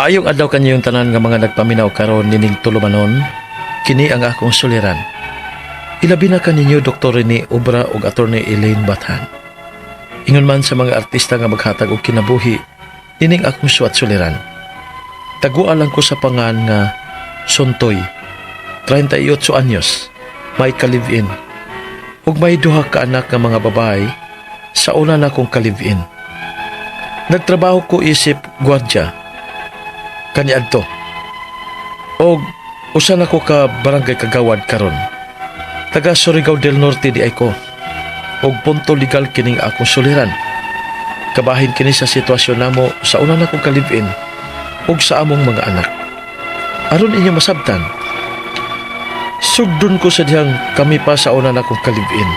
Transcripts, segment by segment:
Maayong adlaw kanyong tanan nga mga nagpaminaw karon nining tulumanon, kini ang akong suliran. Ilabi na kaninyo Dr. Rene Obra ug Attorney Elaine Bathan. Ingon man sa mga artista nga maghatag og kinabuhi nining akong suwat suliran. Tagua lang ko sa pangan nga Sontoy, 38 anyos, may ka-live-in. Ug may duha ka anak nga mga babae sa una na kong ka-live-in. Nagtrabaho ko isip gwardya kaniadto. Og usa na ko ka barangay kagawad karon. Taga Surigao del Norte di ay ko. Og punto legal kining akong suliran. Kabahin kini sa sitwasyon namo sa una na kong ka-live-in ug sa among mga anak. Aron inyo masabtan, sugdon ko sa dihang kami pa sa una na kong ka-live-in.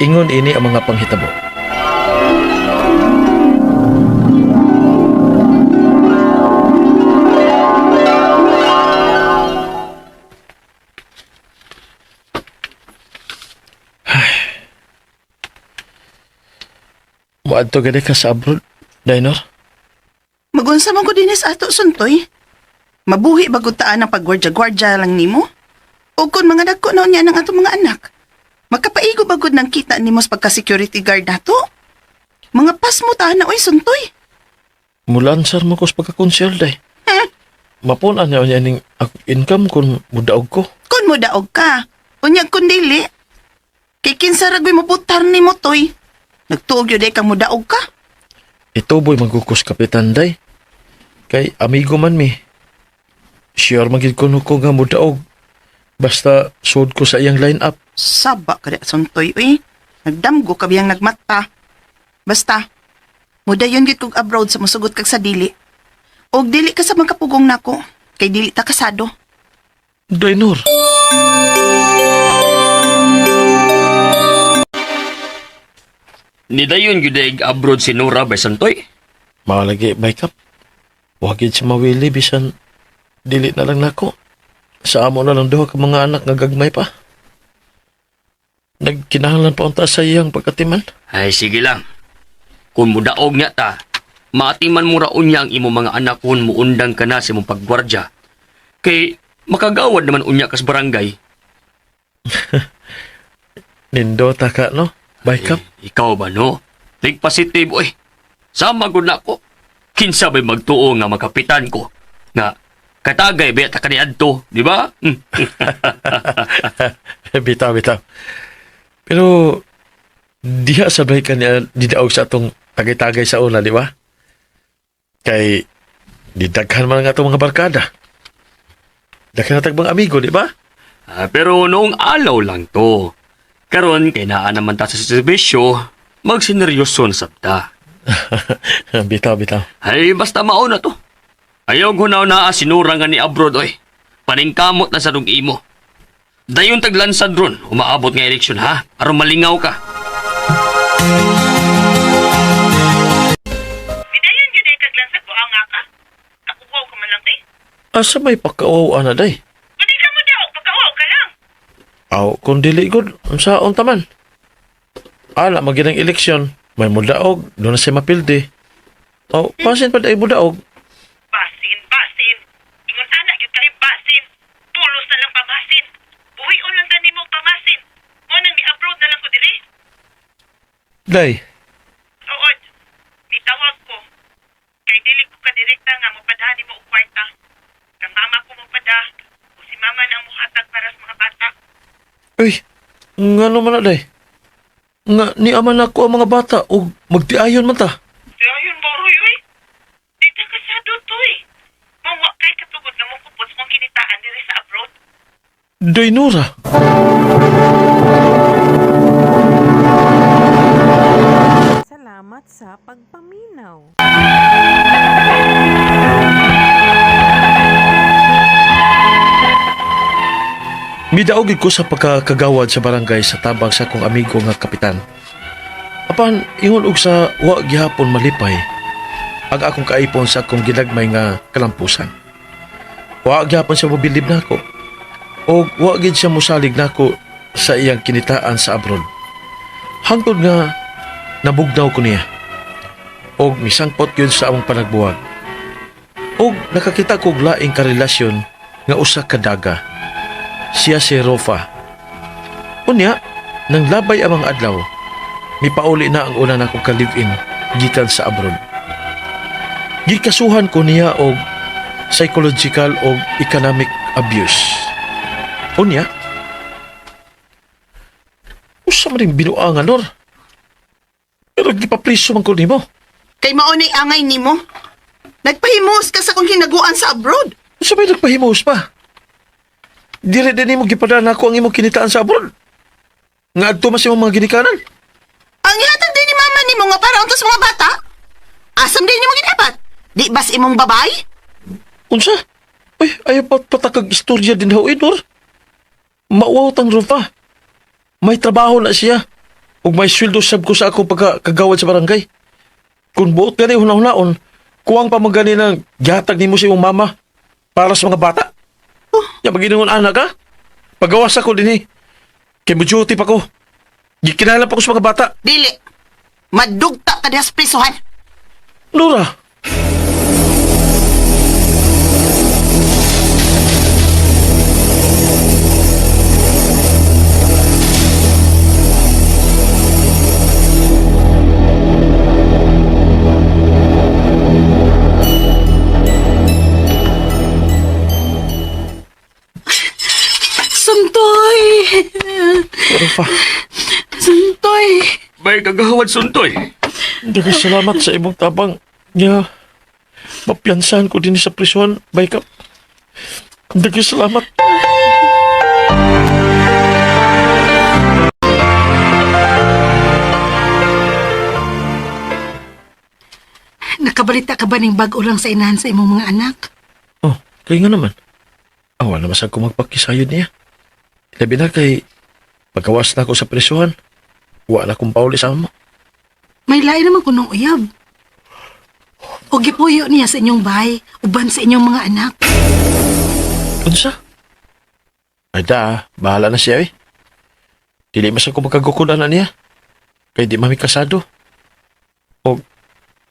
Ingon ini ang mga panghitabo. Muadto gani ka sa abroad, Dainor? Magunsa man ko dinis ato suntoy. Mabuhi bagod taan ang pagwardya-gwardya lang nimo. O kung mga dagko na niya ng ato mga anak. Magkapaigo bagod ng kita nimo sa pagka-security guard nato. Mga pas mo taan na oy suntoy. Mulansar mo ko sa pagkakonsel, day. Mapunan niya niya ning akong income kung mudaog ko. Kun mo daog ka. Unya kun dili. Kay kinsa ra gyud mobutar nimo toy. Nagtuog yun kang mudaog ka. Ituboy magkukos kapitan, day. Kay amigo man mi. Sure magid kuno ko nga mudaog. Basta suod ko sa iyang line up. Saba ka di suntoy uy. Nagdamgo ka biyang nagmata. Basta, mudayon gyud kog abroad sa musugot kag sa dili. Og dili ka sa magkapugong nako, kay dili ta kasado. Dainor. Nidayon gyud ay abroad si Nora bay Santoy. Malagi, may kap. Wagid siya mawili bisan dili na lang nako. Sa amo na lang duha ka mga anak nga gagmay pa. Nagkinahanglan pa unta sa iyang pagkatiman. Ay sige lang. Kung mudaog niya ta, maatiman mo raon niya ang imo mga anak kung muundang ka na sa imong paggwardya. Kay makagawad naman unya kas barangay. Nindota ka, no? Bye, Kap. Eh, ikaw ba no? Think positive oy. Sama gud nako. Kinsa bay magtuo nga makapitan ko nga katagay ba ta kaniadto, di ba? Hmm. Bitaw, bitaw. Pero, diha sabay ka niya didaog sa atong tagay-tagay sa una, di ba? Kay, didaghan man nga atong mga barkada. Daghan na tag mga amigo, di ba? Ah, pero noong alaw lang to. Karon kay naa naman ta sa serbisyo, magsineryoso na sabta. Bitaw, bitaw. Ay, basta mao na to. Ayaw hunaw na sinura nga ni abroad, oy. Paningkamot na sa dug imo. Dayon taglansad ron, umaabot nga eleksyon ha, aron malingaw ka. Midayon gyud ay kaglansad buanga ka. Kakuwaw ka man lang eh. Asa may pakauaw na day? Pwede ka mo daog, pagkauwaw ka lang. Aw, kung dili gud, unsaon taman? Ala, maginang eleksyon, may mudaog, doon na siya mapildi. Aw, pasin pa day mudaog. Basin, basin. Ingon ana gyud kay basin. Pulos na lang pamasin. Buhion lang tani mo pamasin. Mo nang ni-abroad na lang ko diri. Day, Tuod, nitawag ko. Kay dili ko kadirekta nga mopadha nimo og kwarta. Kang mama ko mopada, o si mama na ang muhatag para sa mga bata. uy, ngano man na day? Nga, ni ama na ko ang mga bata, og magtiayon man ta. Ayun, Boroy, uy. Di ta kasado to, eh. Mawa kay katugod nga mokupot sa mong kinitaan diri sa abroad. Day Nora. Salamat sa pagpaminaw. Midaog ko sa pagkakagawad sa barangay sa tabang sa akong amigo nga kapitan. Apan ingon og sa wa gihapon malipay ang akong kaipon sa akong gilagmay nga kalampusan. Wa gihapon siya mobilib nako og wa gid siya mosalig nako sa iyang kinitaan sa abroad. Hangtod nga nabugnaw ko niya og misangpot gyud sa among panagbuwag. Og nakakita kog laing karelasyon nga usa ka daga. Siya si Rofa. Unya, nang labay ang mga adlaw, mipauli na ang una nakong ka-live-in gikan sa abroad. Gikasuhan ko niya og psychological og economic abuse. Unya, usa man ring binuangan, Lor. Pero gipapriso man ko nimo. Kay mao na'y angay nimo. Nagpahimos ka sa kong hinaguan sa abroad. Unsa may nagpahimos pa? Dire din nimo gipadala nako ang imong kinitaan sa abroad. Nga adto mas imong mga ginikanan. Ang ihatag din ni mama nimo nga para untos mga bata. Asam din nimo ginapat. Di bas imong babay? Unsa? Uy, ayaw pa patakag istorya din ho, Idor. Mauwaw tang Rufa. May trabaho na siya. Ug may sweldo sab ko sa akong pagkagawad sa barangay. Kung buot gani hunahunahon, kuwang pa man gani ng gihatag nimo sa imong mama para sa mga bata. Oh, ya maginingon anak ka. Pagawas ako dinhi. Kay mo duty pa ko. Gikinahanglan pa ko sa mga bata. Dili. Madugta ka diha sa prisuhan. Nora. Suntoy! Rufa, Suntoy! Bay kagawad suntoy. daghang salamat sa imong tabang. Nga, mapiyansahan ko din sa prisuhan. Bay ka. Daghang salamat. Nakabalita ka ba ng bag-o lang sa inahan sa imong mga anak? Oh, kaya nga naman. Awa naman sa ko magpakisayod niya. Labi na kay pagkawas na ako sa prisuhan. Wa na kong pauli sa amo. May lain naman kunong uyab. O gipuyo niya sa inyong bahay, uban sa inyong mga anak. Unsa? Ay da, bahala na siya eh. Dili mas ako magkagukulan na niya. Kay di mami kasado. O,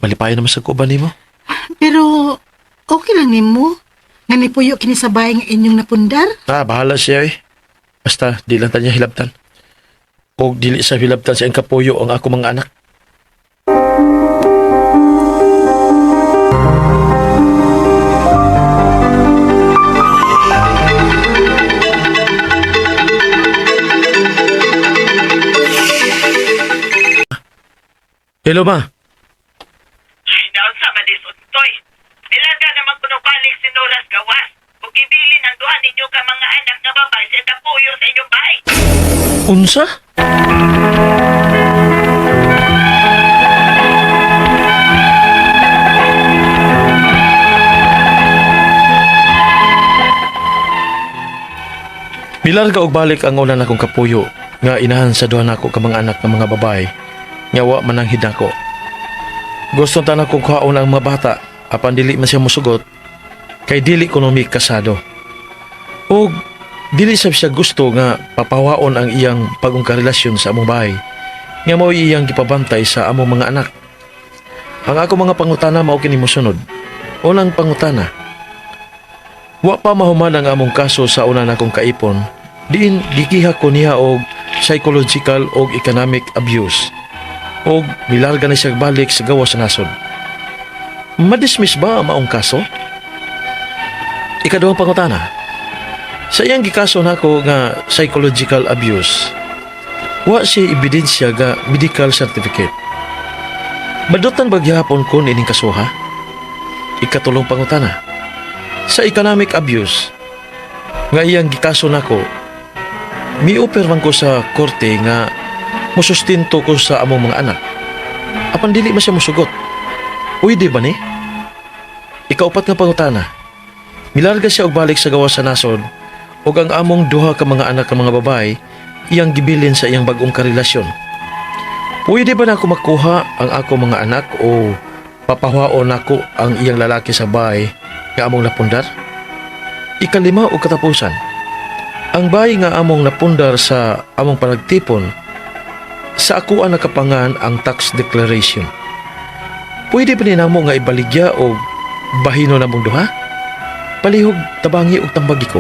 malipayan naman sa kuban nimo. Pero okay lang nimo nga nipuyo kini sa bahay nga inyong napundar. Ah, bahala siya eh. Basta, di lang tanya hilabtan. O dili sa hilabtan sa iyang kapuyo ang ako mga anak. Hello, ma. Ay, daon sa madisuntoy. Nilaga naman kuno balik si Noras Gawas. Ug gibilin ang duha ninyo ka mga anak nga babae sa kapuyo sa inyong bahay. Unsa? Milarga og balik ang una nakong kapuyo nga inahan sa duha nako ka mga anak nga mga babae nga wa man ang hidako. Gusto ta nako kuhaon ang mga bata apan dili man siya mosugot kay dili kuno mi kasado. Og dili sab siya gusto nga papawaon ang iyang pagong karelasyon sa among bahay nga mao iyang gipabantay sa among mga anak. Ang ako mga pangutana mao kini mosunod. Unang pangutana. Wa pa mahuman ang among kaso sa una nakong kaipon, diin gikiha ko niya og psychological og economic abuse. Og milarga na siya balik sa gawas sa nasod. Madismiss ba ang maong kaso? Ikaduhang pangutana. Sa iyang gikaso nako nga psychological abuse, wa siya ebidensya ga medical certificate. Madutan ba gihapon ko nining kasuha? Ikatulong pangutana. Sa economic abuse, nga iyang gikaso nako, miuper man ko sa korte nga mosustinto ko sa among mga anak. Apan dili man siya mosugot. Pwede ba ni? Ikaupat nga pangutana. Milarga siya og balik sa gawas sa nasod ug ang among duha ka mga anak nga mga babae iyang gibilin sa iyang bag-ong karelasyon. Pwede ba nako makuha ang ako mga anak o papahuaon nako ang iyang lalaki sa bahay nga among napundar? Ikalima o katapusan. Ang bahay nga among napundar sa among panagtipon sa akuan nakapangan ang tax declaration. Pwede ba ninamo nga ibaligya o Bahino na mong duha? Palihog tabangi og tambagi ko.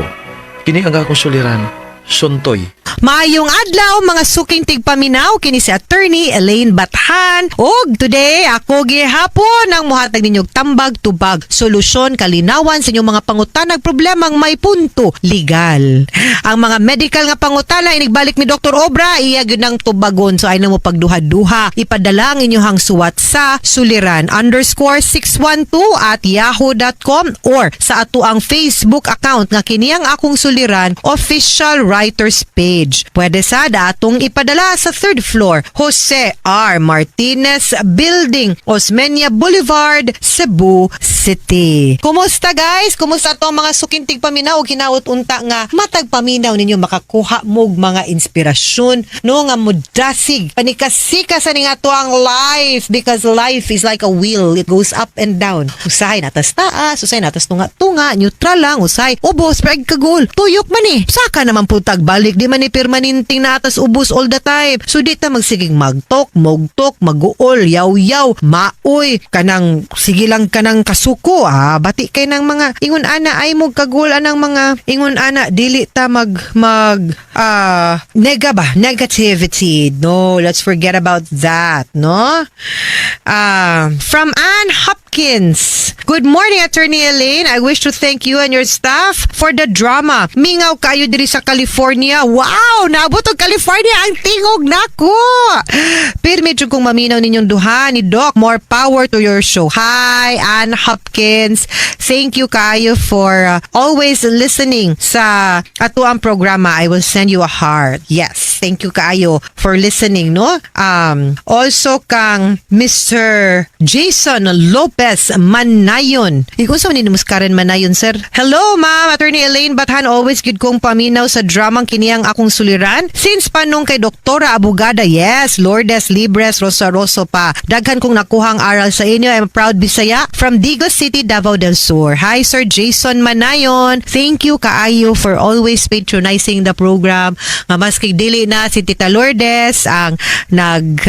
Kini ang akong suliran, Suntoy. Maayong adlaw, mga suking tigpaminaw, kini si Attorney Elaine Bathan. Og today ako gihapon ang muhatag ninyong tambag, tubag, solusyon, kalinawan sa inyong mga pangutanag problemang may punto legal. Ang mga medical nga pangutana inigbalik ni Dr. Obra, iya gyud nang tubagon, so ay na mo pagduha-duha. Ipadala ang inyong suwat sa suliran_612@yahoo.com or sa atoang Facebook account nga kini ang Akong Suliran Official Writers Page. Pwede sad atong ipadala sa third floor, Jose R. Martinez Building, Osmeña Boulevard, Cebu City. Kumusta, guys? Kumusta to mga suking tigpaminaw? Hinaot unta nga matag paminaw ninyo makakuha mog mga inspirasyon, no, nga mudasig panikasika sa ning ato ang life, because life is like a wheel. It goes up and down. Usahay natas taas, usahay natas tunga-tunga, neutral lang, usahay ubos, pero kagol tuyok man eh, saka naman po tagbalik. Di man ni permanenteng natas ubos all the time, so di ta magsiging magtok mogtok, maguol, yaw-yaw, maoy, kanang sige lang kanang kasuko, ah, bati kay ng mga ingon ana ay mo kagul anang mga ingon ana. Dili ta mag mag ah nega ba, negativity. No, let's forget about that, no? From Ann Hopkins: "Good morning, Attorney Elaine. I wish to thank you and your staff for the drama. Mingaw kayo diri sa California." Wow, naabot og California ang tingog nako. "Pirmi jud kong maminaw ninyong duha ni Doc. More power to your show." Hi, Ann Hopkins. Thank you kayo for always listening sa atoang programa. I will send you a heart. Yes, thank you kaayo for listening, no? Also kang Mr. Jason Lopez Manayon. Ikaw sa ni Muskaren Manayon, sir. "Hello, ma'am. Attorney Elaine Bathan, always gud kong paminaw sa dramang kini ang Akong Suliran. Since pa nung kay Doktora Abogada, yes, Lourdes Libres Rosa Rosso pa. Daghan kong nakuhang aral sa inyo. I'm a proud Bisaya from Digos City, Davao del Sur." Hi, Sir Jason Manayon. Thank you kaayo for always patronizing the program. Nga maski dili na si Tita Lourdes ang nag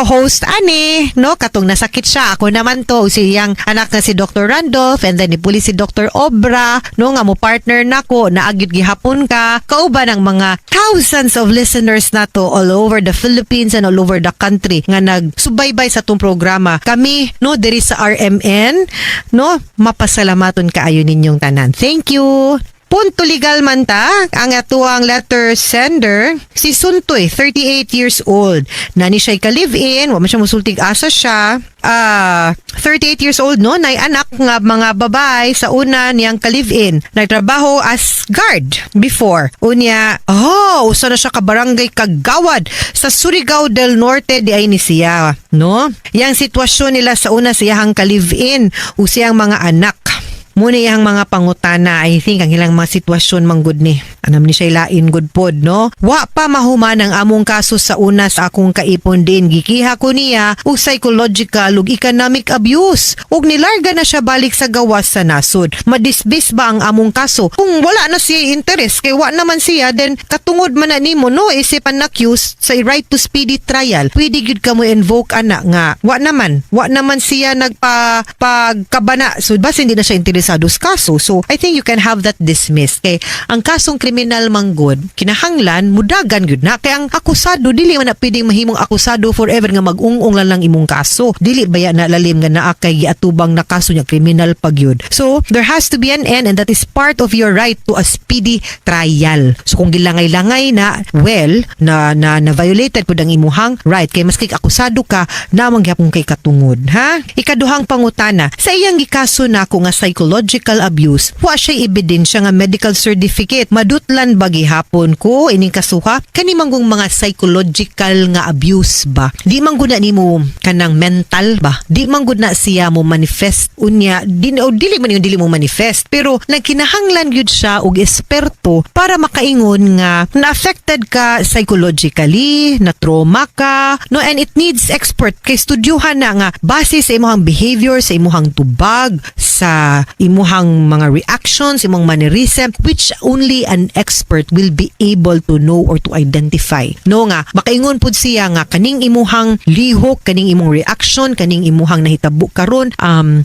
host ani, no, katong nasakit siya. Ako naman to, si iyang anak na si Dr. Randolph and then nipuli si Dr. Obra, no, nga mo partner nako, naagyud gihapon ka kauban ang mga thousands of listeners nato all over the Philippines and all over the country nga nagsubaybay sa atong programa. Kami, no, diri sa RMN, no, mapasalamaton kaayo ninyong tanan. Thank you. Punto legal man ta, ang atuang letter sender, si Suntoy, 38 years old. Nani siya ka-live-in, wa man siya musultig asa siya. Ah, 38 years old, no, nay anak nga mga babae sa una niyang ka-live-in. Nagtrabaho as guard before. Unya, oh, usa na siya ka barangay kagawad sa Surigao del Norte di ay ni siya, no? Yang sitwasyon nila sa una siyahang ka-live-in, usiyang mga anak. Muna iyang mga pangutana, I think ang ilang mga sitwasyon manggod ni. Anam ni siya lain good pod, no? Wa pa mahuman ang among kaso sa una sa akong kaipon din. Gikiha ko niya og psychological ug economic abuse. Ug nilarga na siya balik sa gawas sa nasod. Madismiss ba ang among kaso? Kung wala na siya interest, kay wa naman siya, then katungod man na nimo, no, isip ang accused sa right to speedy trial. Pwede gyud ka mo invoke ana nga wa naman siya nagpa pagkabana. So basta hindi na siya interesado sa kaso. So I think you can have that dismissed. Kay ang kasong kriminal manggod, kinahanglan mudagan gyud na. Kay ang akusado dili man na pwedeng mahimong akusado forever nga mag-ung-ung lang lang imong kaso. Dili baya na lalim nga naa kay giatubang na kaso niya, kriminal pa gyud. So there has to be an end and that is part of your right to a speedy trial. So kung gilangay-langay na, well, na violated pud ang imuhang right kay maski akusado ka, namang gihapon kay katungod, ha? Ikaduhang pangutana, sa iyang gikaso nako nga psychological abuse, wa siya ebidensya nga medical certificate. Madutlan ba gihapon ko ining kasuha? Kani manggong mga psychological nga abuse ba? Di man gud na nimo kanang mental ba? Di man gud na siya mo manifest unya, di o dili man yung dili mo manifest, pero nagkinahanglan gyud siya og esperto para makaingon nga na-affected ka psychologically, na trauma ka, no, and it needs expert kay studyuhan na nga base sa imong behavior, sa imong tubag, sa imuhang mga reactions, imong mannerism, which only an expert will be able to know or to identify. No nga, makaingon pud siya nga kaning imuhang lihok, kaning imong reaction, kaning imuhang nahitabo karon,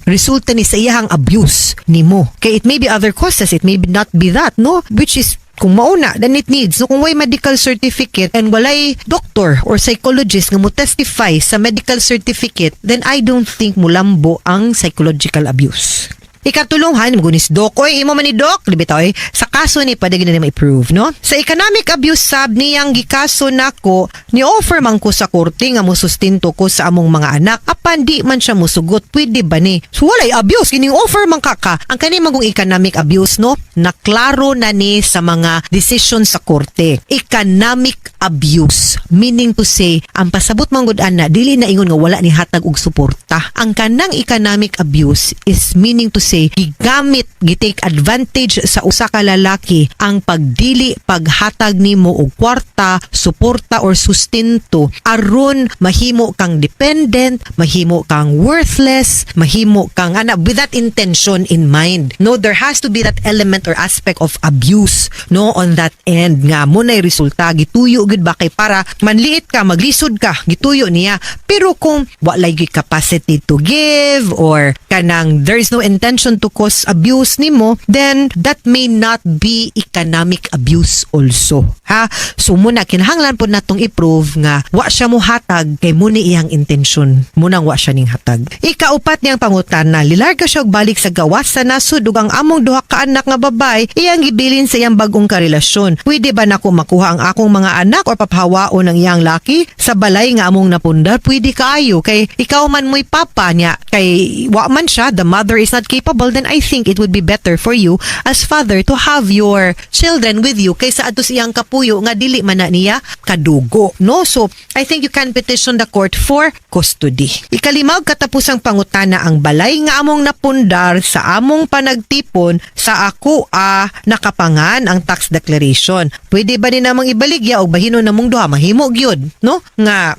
resulta ni sa iyahang abuse nimo. Kay it may be other causes, it may not be that, no? Which is kung mauna, then it needs. No, kung way medical certificate and walay doctor or psychologist nga mo testify sa medical certificate, then I don't think mulambo ang psychological abuse. Ikatulonghan, gunis Doc. Oy, imo man ni Doc, di bitaw oy. Sa kaso ni pwede gid na ma-prove, no? Sa economic abuse sab niyang gikaso nako, ni offer man ko sa korte nga mosustinto ko sa among mga anak. Apan di man siya musugot, pwede ba ni? So walay abuse, kining offer man ka ka. Ang kani magong economic abuse, no? Naklaro na ni sa mga decision sa korte. Economic abuse, meaning to say, ang pasabot man gud ana, dili na ingon nga wala ni hatag og suporta. Ang kanang economic abuse is meaning to say, gigamit, gi-take advantage sa usa ka lalaki ang pagdili paghatag nimo og kwarta, suporta or sustento aron mahimo kang dependent, mahimo kang worthless, mahimo kang ana, with that intention in mind. No, there has to be that element or aspect of abuse, no, on that end nga mo nay resulta gituyo gud ba kay para manliit ka, maglisod ka, gituyo niya. Pero kung walay gyud capacity to give or kanang there is no intention to cause abuse nimo, then that may not be economic abuse also, ha? So muna kinahanglan pod natong i-prove nga wa siya mohatag kay mo ni iyang intention munang wa siya ning hatag. Ikaupat niyang pangutana, lilarga siya og balik sa gawas sa nasod ug ang among duha ka anak nga babae iyang gibilin sa iyang bag-ong karelasyon. Pwede ba nako makuha ang akong mga anak or papahawaon ang iyang laki sa balay nga among napundar? Pwede kaayo kay ikaw man mo'y papa niya. Kay wa man siya, the mother is not capable, then I think it would be better for you as father to have your children with you kaysa adto sa iyang kapuyo nga dili man na niya kadugo, no? So I think you can petition the court for custody. Ikalima ug katapusang pangutana, ang balay nga among napundar sa among panagtipon sa ako a nakapangan ang tax declaration. Pwede ba ni namang ibaligya og bahinon namong duha? Mahimo gyud, no, nga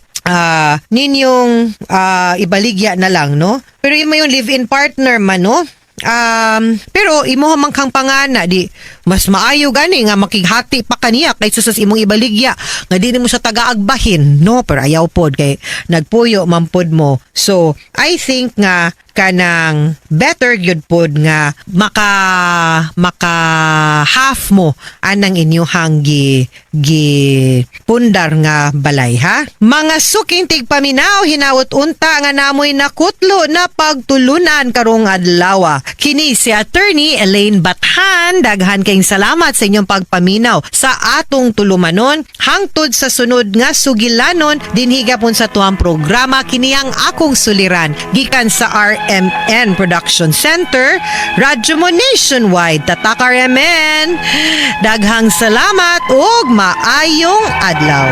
ninyong ibaligya na lang, no? Pero imo yung live-in partner man, no? Pero imo man kang pangana, di mas maayo gani nga makighati pa kaniya kaysa sa imong ibaligya nga di nimo sa tagaagbahin, no? Pero ayaw pod kay nagpuyo man pod mo. So I think nga kanang better gyud pod nga maka maka half mo anang inyuhang gi gi pundar nga balay, ha? Mga suking tigpaminaw, hinawot unta nga namoy nakutlo na pagtulunan karong adlaw. Kini si Attorney Elaine Bathan. Daghan kayong salamat sa inyong pagpaminaw sa atong tulumanon. Hangtod sa sunod nga sugilanon dinhi gapon sa tuang programa, kini ang Akong Suliran, gikan sa RMN Production Center, Radyo Mo Nationwide, Tatak RMN. Daghang salamat ug maayong adlaw.